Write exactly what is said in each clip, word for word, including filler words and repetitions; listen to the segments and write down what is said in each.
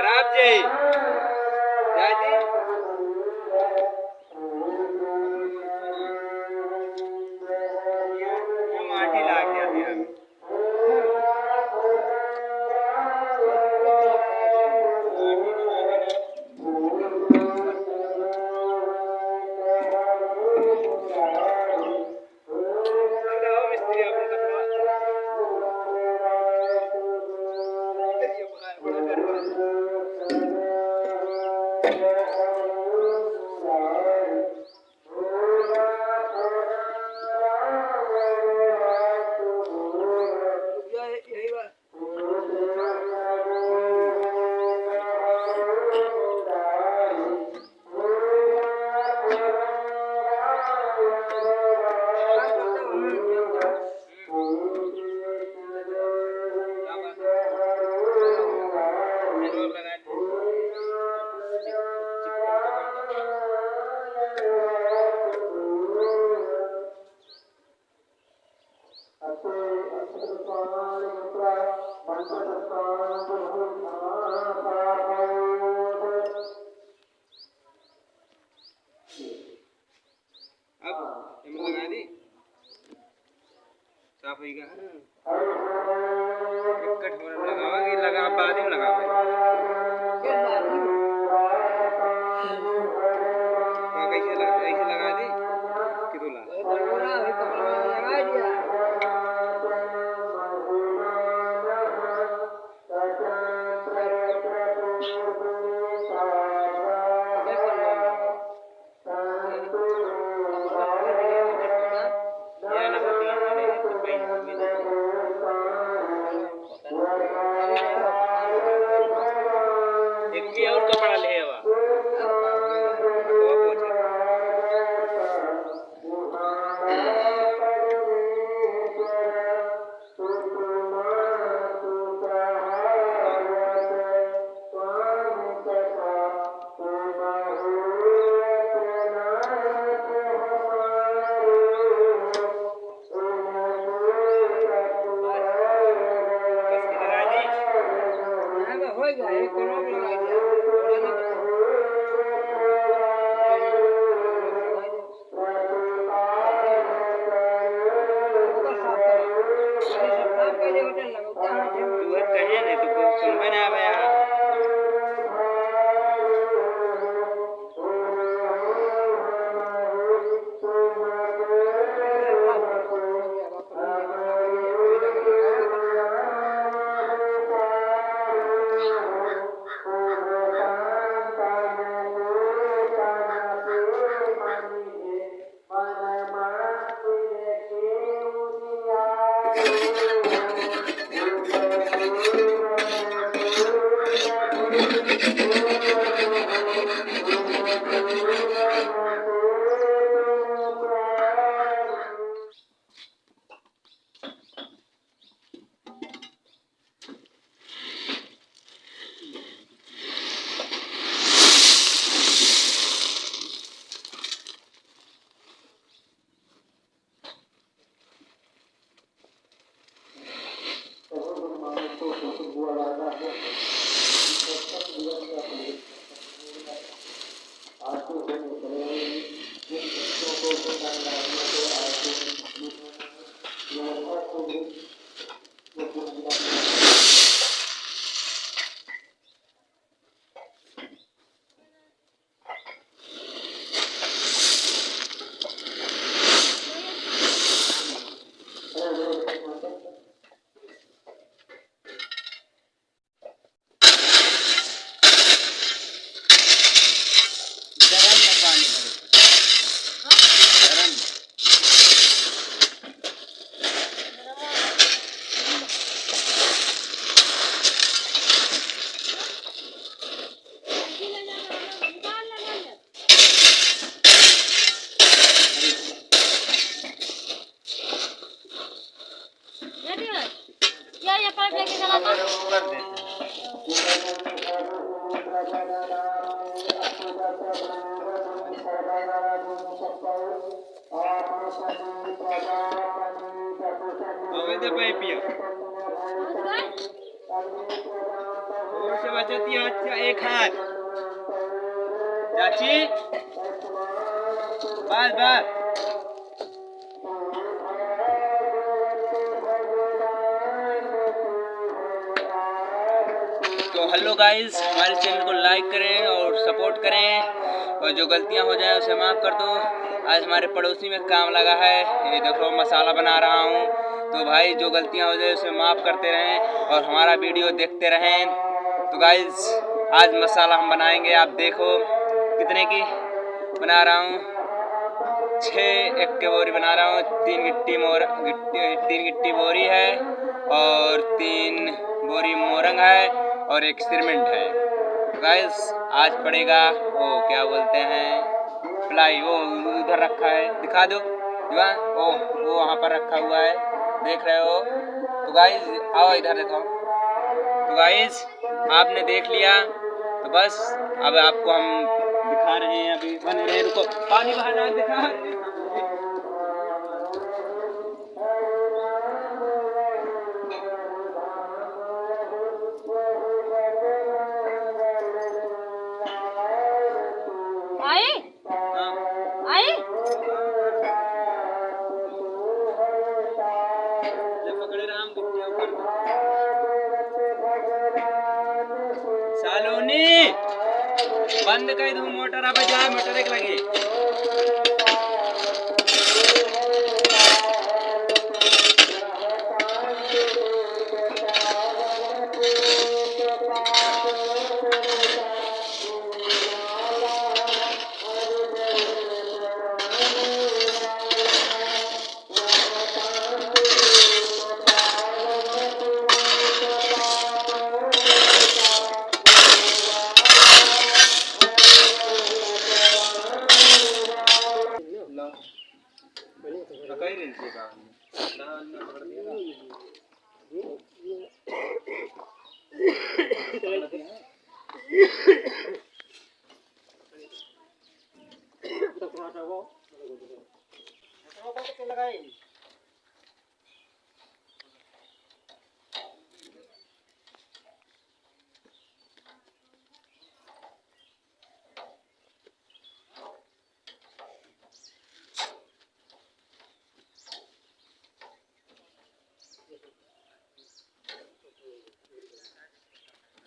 खराब जे। जाए दी। ये माटी लाग जाती है। अब एमे लगा दी, साफ होइगा। एक कटोरा में लगावा कि लगा, बाद में लगावा। हाँ, कैसे लगा, ऐसे लगा दी कि धुला। एक भी और कपड़ा ले आवा। तू हट कहे नहीं, तू कुछ सुनबे ना आवे यार। गरम में पानी भरे। गरम में। ये, ये पाइप लेके चला था। आवे दे पाइपिया। से बचत ही अच्छा एक हाथ। चाची, बस, बस। तो hello guys, हमारे channel को like करें और support करें, और जो गलतियां हो जाए उसे माफ़ कर दो। आज हमारे पड़ोसी में काम लगा है, ये देखो मसाला बना रहा हूँ। तो भाई, जो गलतियां हो जाए उसे माफ़ करते रहें और हमारा video देखते रहें। तो guys, आज मसाला हम बनाएंगे, आप देखो कितने की बना रहा हूँ। छः एक के बोरी बना रहा हूँ, तीन गिट्टी मोर-, गिट्टी, तीन गिट्टी बोरी है और तीन बोरी मोरंग है और एक सिरमेंट है। तो guys, आज पड़ेगा वो क्या बोलते हैं, प्लाई, वो उधर रखा है, दिखा दो। वो, वो वहाँ पर रखा हुआ है, देख रहे हो। तो guys, आओ इधर देखो। तो guys, आपने देख लिया, तो बस अब आपको हम दिखा रहे हैं, अभी बने रहे, रुको, पानी बहाना दिखा। आई? हाँ। आई? सालोनी, बंद कर दू मोटर, अब जा मोटर एक लगे।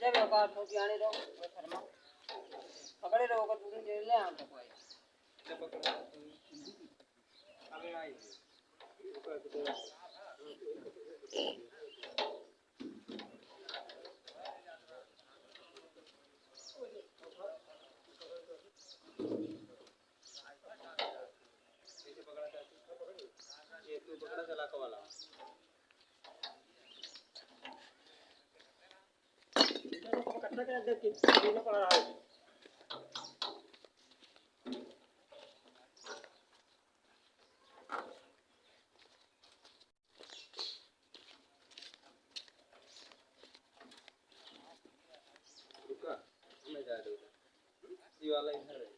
जब एक बार तो जाने दो, वो शर्मा। पकड़े रहो, अगर तुम ले ले, हम तो कोई। ये तू पकड़ा, चला के वाला। रुका, मैं जा रही हूँ। ये वाला इधर है।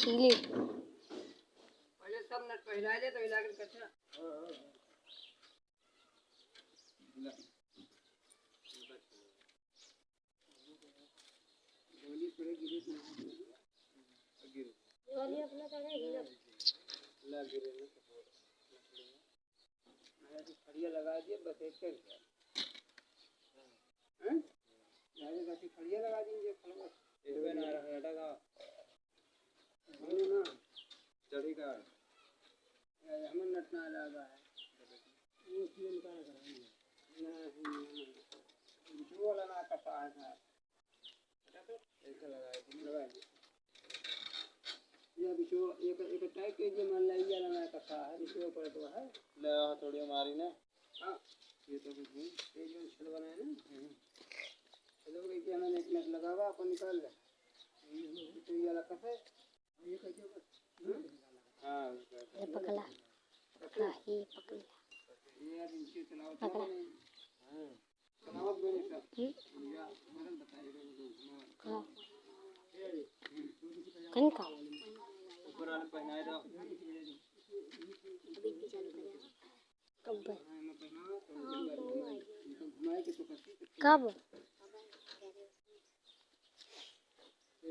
छीली। पहले सब नट पहिला ले, तो हिला के कच्चा। खड़िया लगा दिए, बस एक कर दिया। हैं? जाके गाछी खड़िया लगा दिए, ये फलवा। इसमें ना रहा, हटा का। बोलो ना। चढ़ी का। ए, हमें नटना लगा है। वो उसमें निकाल कर आएंगे। नहीं, नहीं, नहीं। जो वाला ना कसा है, ऐसे लगा दे, लगा दे। ये अभी जो एक, एक टाइप के जो मान ला, ये वाला ना कसा है, इसके ऊपर तो है। ले, हाँ, थोड़ी हमारी ना। हाँ, ये तो कुछ नहीं। ये जो छेद बनाए ना, हम्म। छेद हो गई कि हमें एक मिनट लगावा, अपन निकाल ले। तो ये वाला कसा है? ये पकड़ा। हाँ, ये पकड़ा। हम्म। हाँ। कहीं का? ऊपर वाले पहनाए दो। कब? कब?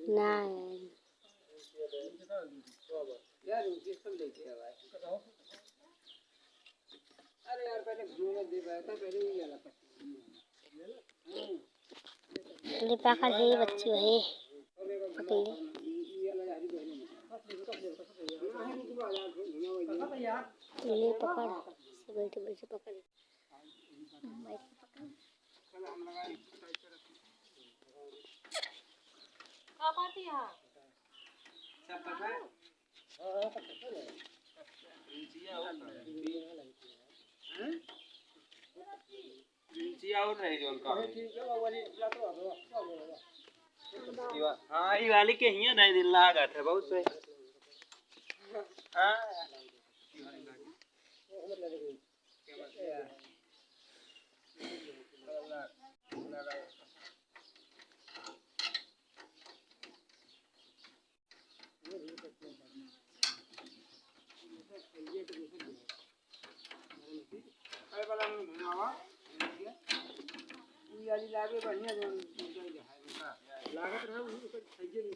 नहीं। ले पकड़ है बच्ची है, पकड़ ले। ले पकड़, बैठे बैठे पकड़। हाँ, ई वाली के हियाँ नहीं दिल लागत है, बहुत सही। हाँ।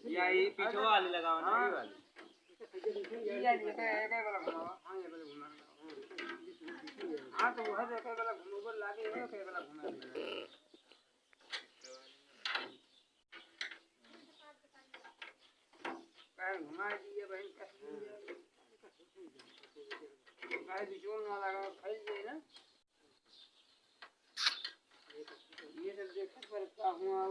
या ई पीछे वाली लगाओ ना, ई वाली। हाँ, तो वह देखे वाला घूमो लागे, वह देखे वाला घूमो। काहे घुमा दिए बहन, काहे बिचौन ना लगा, फैल जाए ना। ये सब देखत पर का हुआ।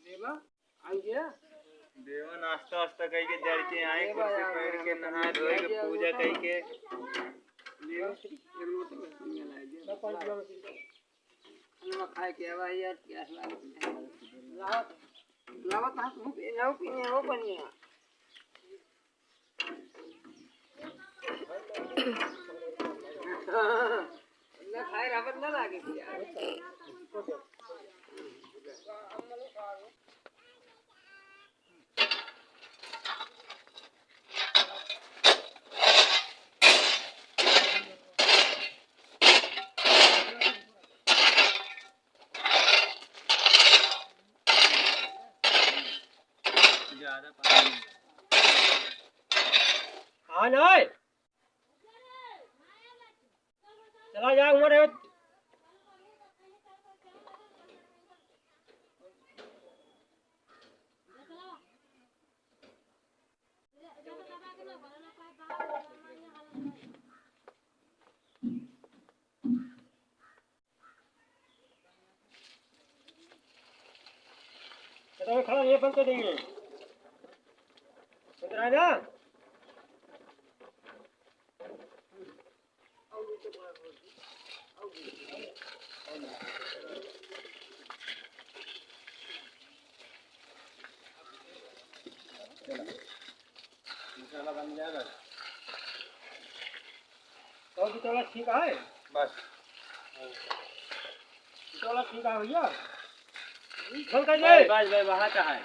देवा, आई गया? देवा नाश्ता वास्ता कइके, जड़ के आए, देवा कुर्सी यार, बैठ के, नहा धोए के, पूजा कइके। देवा, एक लोटा पानी ला दे। खाना खाए के आवा यार, प्यास लागत है। लावत, लावत हाथ मुंह पे जाओ, पीने हो पानी। ना खाए रहबत ना लागे यार। ज्यादा पानी नहीं। हाँ, नहीं। चला जा, उमर है। हाँ, ये बंद कर देंगे। इधर आ जा। मसाला बन जाएगा। और बिचौला ठीक है? बस। बिचौला ठीक है भैया? खोल कर बस, दे। बस, बस, वहाँ का है।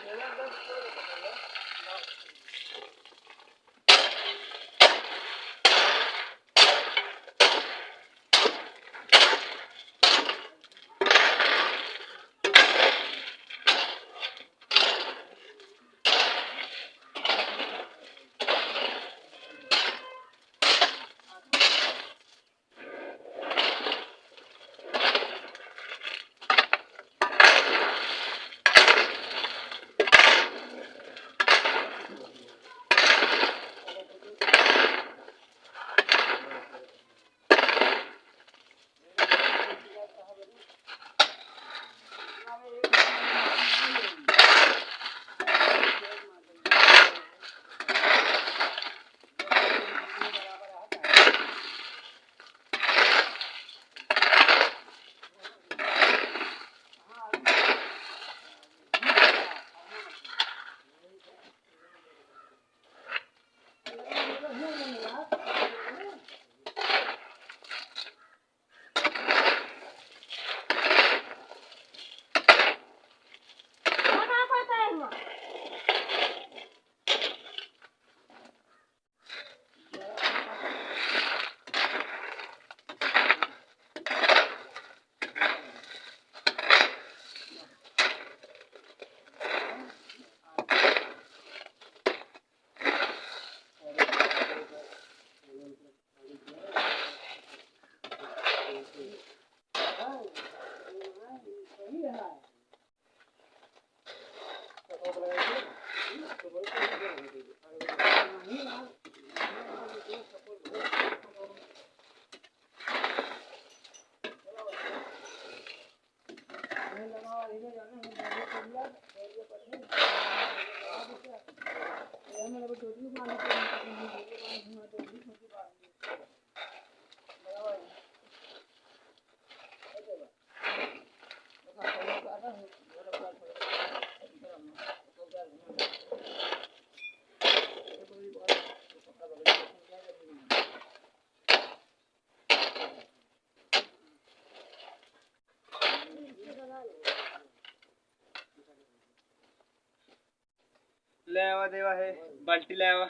ले आवा देवा है, बाल्टी ले आवा।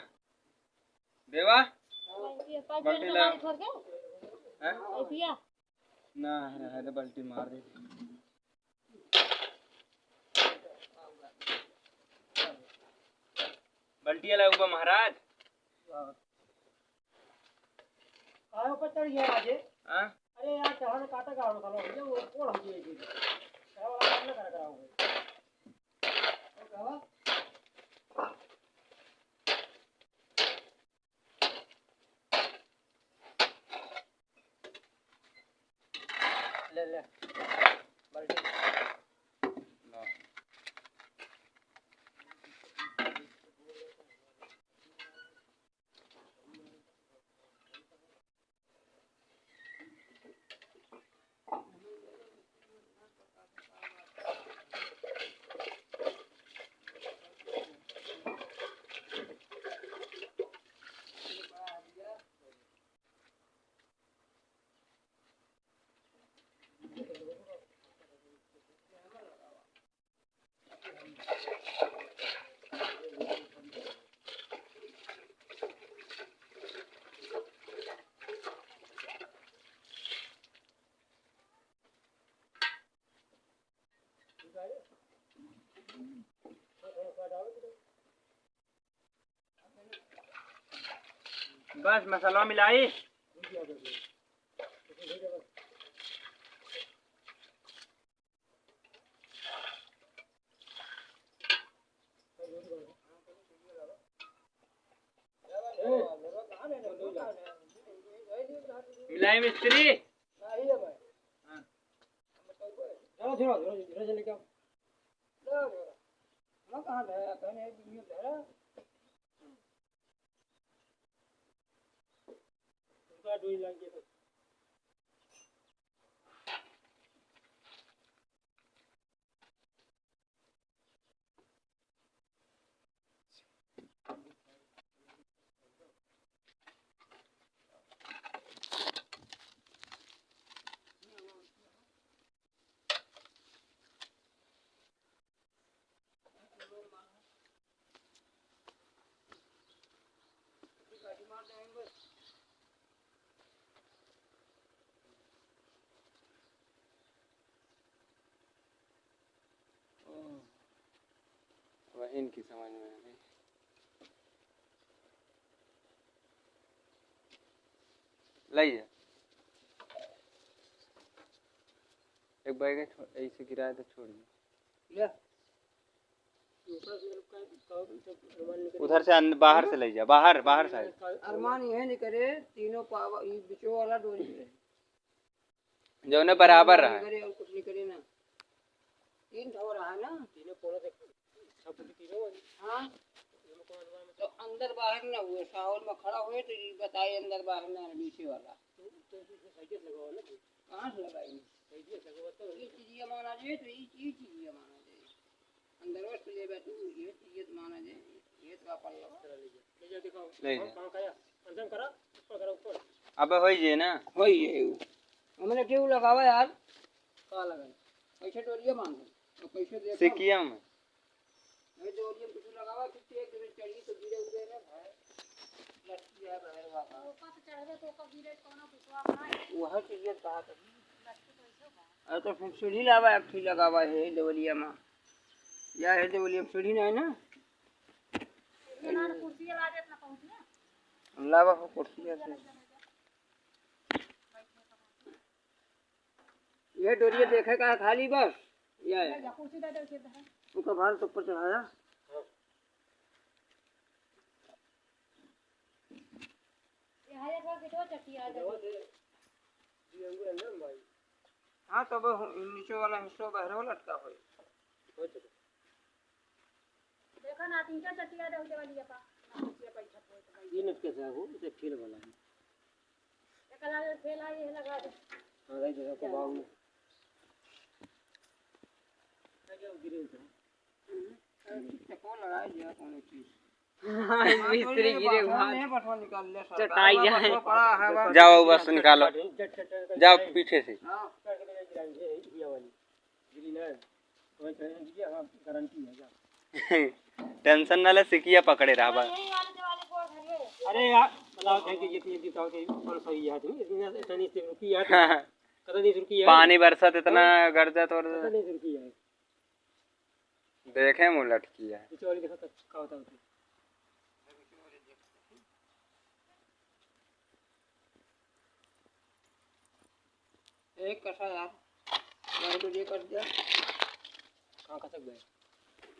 देवा, बाल्टी ले आवा। हैं? ना, रहे दे, बाल्टी मार दे। बल्टिया लाउबा महाराज। काहे ऊपर चढ़ गया आज? हाँ? अरे यार, चढ़ा काटा का होगा, साला, भैया, वो कोड़ हो गया जी। चढ़ा वाला काम ना करा कराओ भाई। और क्या हुआ? ले, ले। बाल्टी। ला। बस मसाला मिलाई। मिलाई मिस्त्री। हाँ। धीरे, धीरे, धीरे से लेके आओ। हम कहाँ धरा, कहने एक दिन में धरा। उनका डोरी लाग गया। वही इनकी समझ में आ गई। लाइए। एक बैग है, छो-, ऐसे गिराए तो छोड़ दो। ले। उधर से अंद-, बाहर से ले जा, बाहर, बाहर से। अरमान यह नहीं करे, तीनों पाव, ये बिचो वाला डोरी रहे। जौने बराबर रहा। करे और कुछ नहीं करे ना। तीन ठो रहा ना। तीनों कोना से छह फुट तीनों वाली। हाँ। तो अंदर बाहर ना हुए, सावन में खड़ा हुए तो ये बताए अंदर बाहर ना, नीचे वाला। तो, तो इसमें साइड से लगाओ ना। कहाँ से लगाई? साइड से लगाओ तो। ये चीज ये माना जाए तो ये, ये चीज ये माना जाए। अंदर से ले बैठू, ये, ये तो माना जाए, ये तो अपन लो। ले जा, दिखाओ। ले जा। कहाँ, कहाँ करा? अंदर करा, ऊपर करा, ऊपर। अबे होई जे ना। होई जे। हमने क्यों लगावा यार? का लगाई? कैसे डोरिया बांधे? तो कैसे देखा? सिकिया में। नहीं, डोरिया में कुछ लगावा, कुछ एक दिन चढ़ी तो गिरे उड़े ना भाई। लटकी है बहरवा का। ऊपर से चढ़बे तो ऊपर गिरे, कौनो विश्वास नहीं। वह चीज ये कहा था। लटकी तो ऐसे बा। अरे तो फिर सीढ़ी लावा, एक ठी लगावा है देवलिया में। या है देवलिया में सीढ़ी नहीं ना? सीढ़ी ना, कुर्सी ला दे अपना पहुंच ना। लावा हो कुर्सी से। ये डोरिया देखे का है खाली बस। या है। जा, कुर्सी दे दे, उसे धर। उसका भार तो ऊपर चढ़ाया। ये हरे का कितना चट्टी आ जाए। हाँ, तो वो नीचे वाला हिस्सा बहरे वाला लटका होई। देखा ना, तीन चार चट्टी आ जाए, उसे वाली अपा। ये लटके से हो, इसे फील वाला है। एक अलग फैला, ये लगा दे। हाँ, भाई, देखो, कबाब में। गिरे उधर। हम्म, चप्पल लगा दिया, कौन चीज? हाँ, मिस्त्री गिरे वहाँ। चटाई जाए। जाओ, बस निकालो। जाओ पीछे से। हाँ। टेंशन ना ले, सिकिया पकड़े रहा बस। अरे यार, बताओ, कहीं कि जितनी दिखाओ कि कौन सा ये है, इतनी, इतनी से रुकी है। हाँ। कतनी से रुकी है? पानी बरसत इतना हाँ? गरजत और कतनी से रुकी है? देखे मुँह लटकी है। पीछे वाली देखो, का होता है? एक कसा यार, यार तो ये कर दिया। कहाँ खसक गए?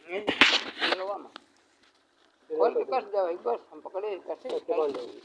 नहीं, ये हुआ ना। खोल के कस दिया भाई, बस हम पकड़े, कसे उसके बाद जाएंगे।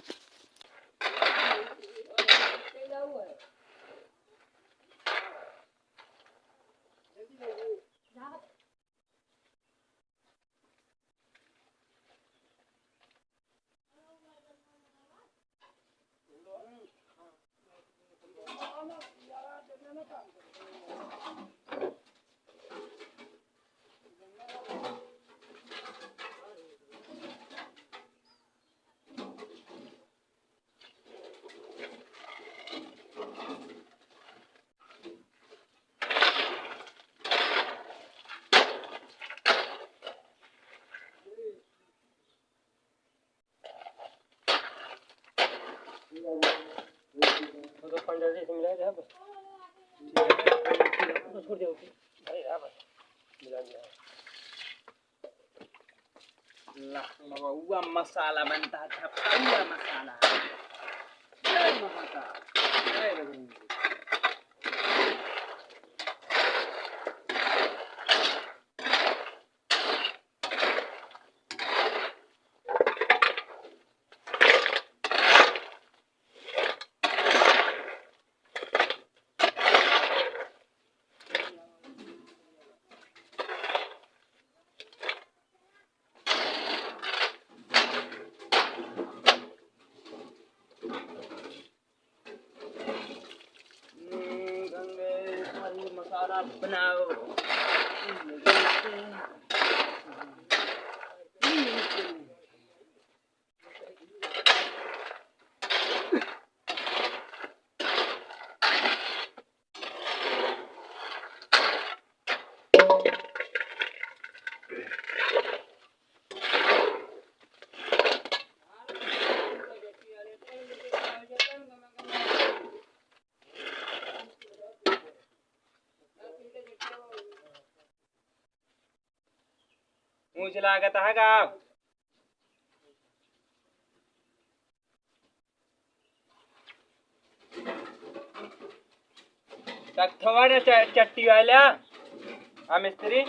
तो, तो पंडित जी से मिला दे, बस। बस छोड़ दे, ओके। अरे यार, बस। मिला दिया। ला, महुआ मसाला बनता है, झपकौआ मसाला। जय महाकाल, जय रघुवीर। बनाओ। ऊँच लागत है का? तख्तवा न च-, चट्टी वाला, हाँ मिस्त्री।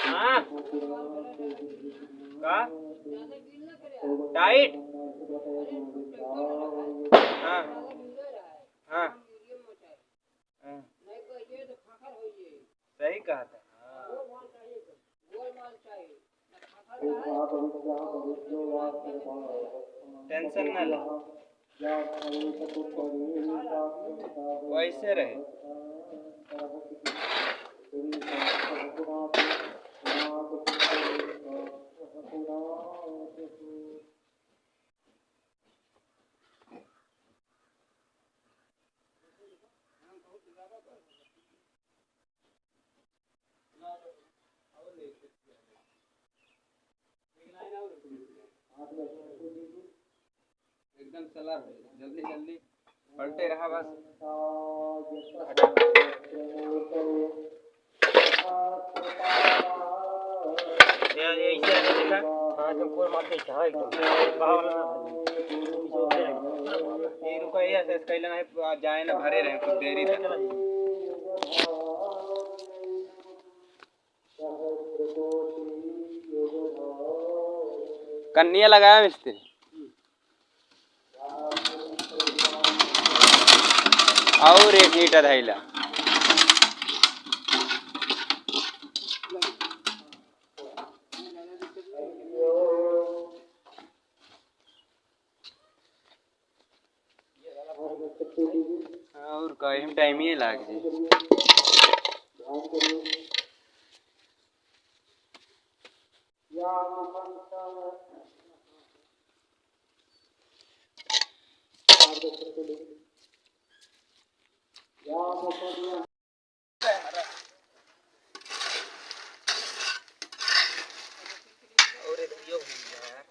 हाँ। का? टाइट? हाँ। हाँ। हाँ। सही कहा था। हाँ। टेंशन ना ले। वैसे रहे। एकदम चला रहे, जल्दी जल्दी पलटे रहा बस। ये, ये इसे ऐसे देखा। हाँ, तो गोल मार के हाँ, एकदम। बाहर वाला ना। ये रुका, ये ऐसे, ऐसे कैले ना, जाए ना, भरे रहे कुछ देरी तक। कन्निया लगाया मिस्त्री। और एक ईंटा धैला। और का, एहम टाइम ही लाग जाई। अरे भैया, भैया,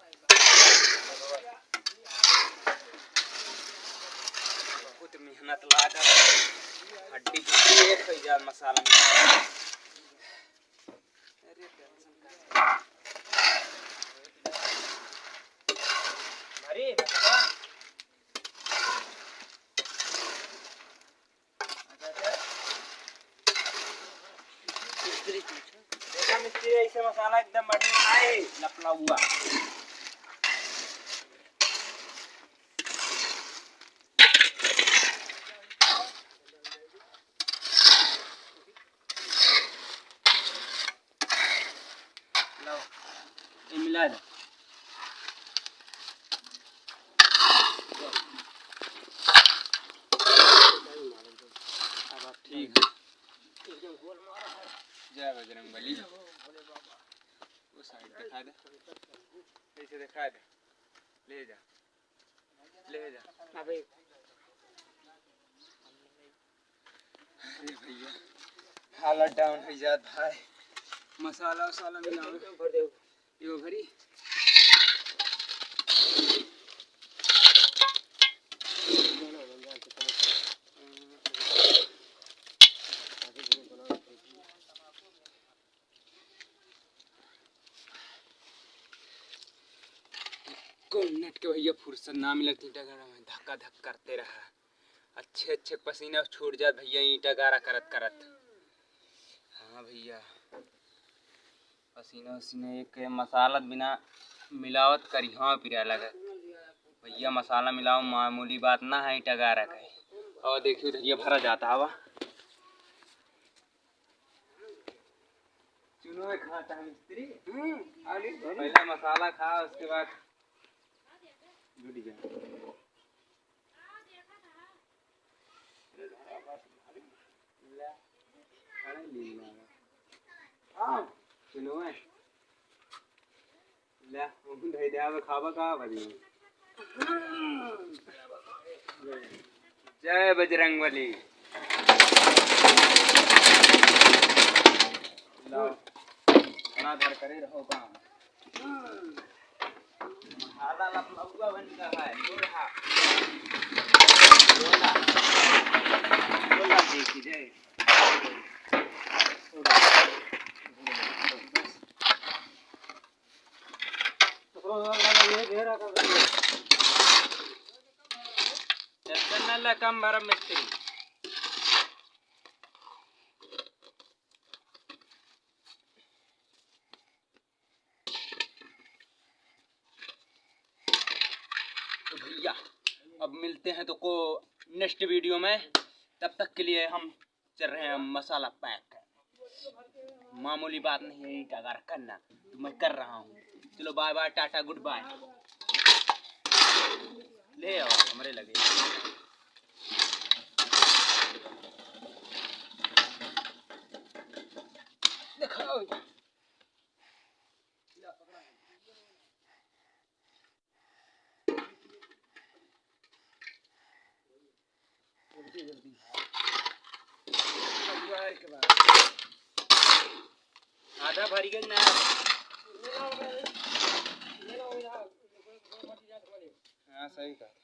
बहुत मेहनत लागत, हड्डी एक हो जाए मसाला में। अरे टेंशन का। अरे, देखा मिस्त्री, ऐसे मसाला एकदम बढ़िया आए, लपला हुआ। लाओ, ये मिला दे। ठीक है। जय बजरंग बली। वो साइड दिखा दे, ऐसे दिखा दे, ले जा। ले जा। अबे। अरे भैया, हालत डाउन हो जात भाई। मसाला वसाला मिलाओ। भर दे। यो भरी। कौन नट के भैया फुर्सत ना मिलत, ईंटा गाड़ा में धक्का धक करते रहा। अच्छे अच्छे पसीना छूट जात भैया, ईंटा गाड़ा करत करत। हाँ भइया, पसीना उसीना एक मसाला बिना मिलावत करिहा पिरा लगे। भइया मसाला मिलाओ, मामूली बात ना है, टगारक है। और देखियो धरिया भरा जाता हवा। चुनो है खाता है मिस्त्री। हम्म, आलू धरी। पहले मसाला खा, उसके बाद जुट जा। हाँ, सुनो है। ले, हम धई दे, अब खाबा का बनी? जय बजरंग बली। लाओ, धरा धर करे रहो काम। आधा लखनऊआ बन रहा है, लोढ़ा। लोढ़ा। लोढ़ा जी की जय। Tension ना ले, कम भरा मिस्त्री। तो भइया, अब मिलते हैं तो को next video में। तब तक के लिए हम चल रहे हैं मसाला pack। मामूली बात नहीं है, ईंट अगर करना तो मैं कर रहा हूँ। चलो bye bye, टाटा, good bye। ले आओ हमरे लगे। दिखाओ। जल्दी, जल्दी। आधा भरी गई ना। हाँ, सही कहा।